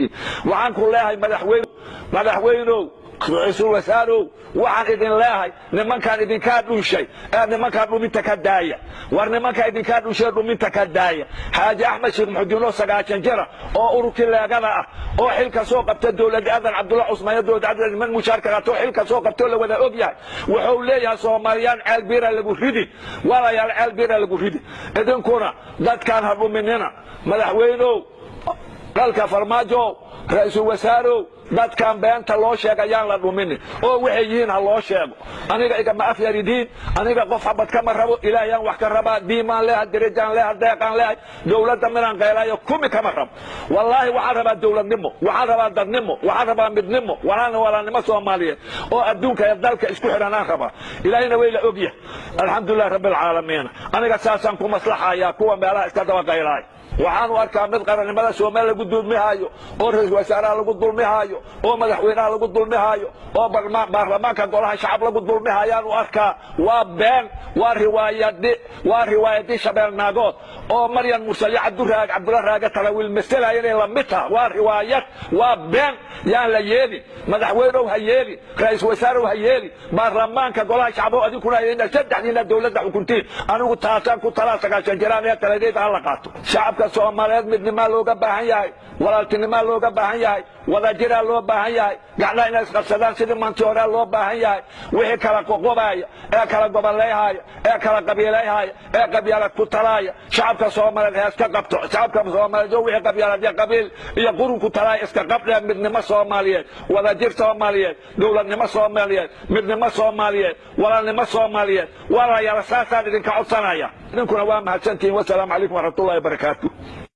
Waxaan ku leeyahay, madaxweyne, madaxweynow, ra-iisul wasaarow, waxaan idin leeyahay, nimankaan idinkaa dhunshay ee nimankaan dhuminta ka daaya. War nimanka idinkaa dhunshay, dhuminta ka daaya. Xaaji Axmed Sheekh Muxudiin oo 90 jira oo ururkii Leegada ah oo xilka soo qabta dowladda Aadan Cabdulla Cusmaan, dowladda Cabdilla niman mushaarka qaato oo xilka soo qabta oo la wada og yahay, wuxuu leeyahay: "Soomaaliyaan ceel biira lagu ridi." Walaalayaal, ceel biira lagu ridi. Idinkuna dadkaan ha dhuminina. Madaxweynow dalka Farmaajo, ra-iisul wasaarow, dadkan beenta loo sheegayaan la dhuminin oo waxay yihiin ha loo sheego. Aniga igama afyaridiin. Aniga qof xabad kama rabo. Ilaahayaan wax ka rabaa. Diimaan leehay, derajaan leehay, deeqaan leehay. Dowladda midaan qaylayo kumi kama rabo. Wallaahi, waxaan rabaa dowladnimo, waxaan rabaa dadnimo, waxaan rabaa midnimo, walaalnimo Soomaaliyeed oo adduunka iyo dalka isku xidhanaan rabaa. Ilaahayna way la ogyahay. Alxamdulilah rabbi alcaalamiin. Aniga saasaan ku maslaxayaa. Kuwa meelaha iska daba qaylaay waxaan u arkaa mid qarannimada Soomaaliya lagu dulmihaayo, oo ra-iisul wasaaraha lagu dulmihaayo, oo madaxweynaha lagu dulmihaayo, oo baarlamaanka Golaha Shacab lagu dulmihayaan u arkaa. Waa been, waa riwaayadi, waa riwaayadi Shabeel Naagood oo Maryan Mursalyo Cabduraag Cabdulla Raage Talawiil masalaya inay lamid taha. Waa riwaayad, waa been. Yaan la yeelin. Madaxweynow ha yeelin, ra-iisul wasaarow ha yeelin, baarlamaanka Golaha Shacab oo adinkuna saddexdiina dowladda xukuntiin. Anigu taasaan ku talaa. 90 jiraan ee taladeeda ha la qaato. Shacabka Soomaaliyeed midnimaa looga baahan yahay, walaaltinimaa looga baahan yahay, wadajiraa loo baahan yahay, gacnaha inay isqabsadaan sidii manti horea loo baahan yahay. Wixii kala qoqobaaya ee kala goboleeyhaya ee kala qabiilayhaya ee qabyaalad ku talaaya, shacabka Soomaaliyeed ha iska qabto. Shacabka Soomaaliyeed oo wixii qabyaalad iyo qabiil iyo qurun ku talaaya iska qabdhee. Midnimo Soomaaliyeed, wadajir Soomaaliyeed, dowladnimo Soomaaliyeed, midnimo Soomaaliyeed, walaalnimo Soomaaliyeed, walaalayaal, saasaan idinka codsanaya. Idinkuna waa mahadsantihiin. Wasalaamu calaykum waraxmatullahi wabarakaatu.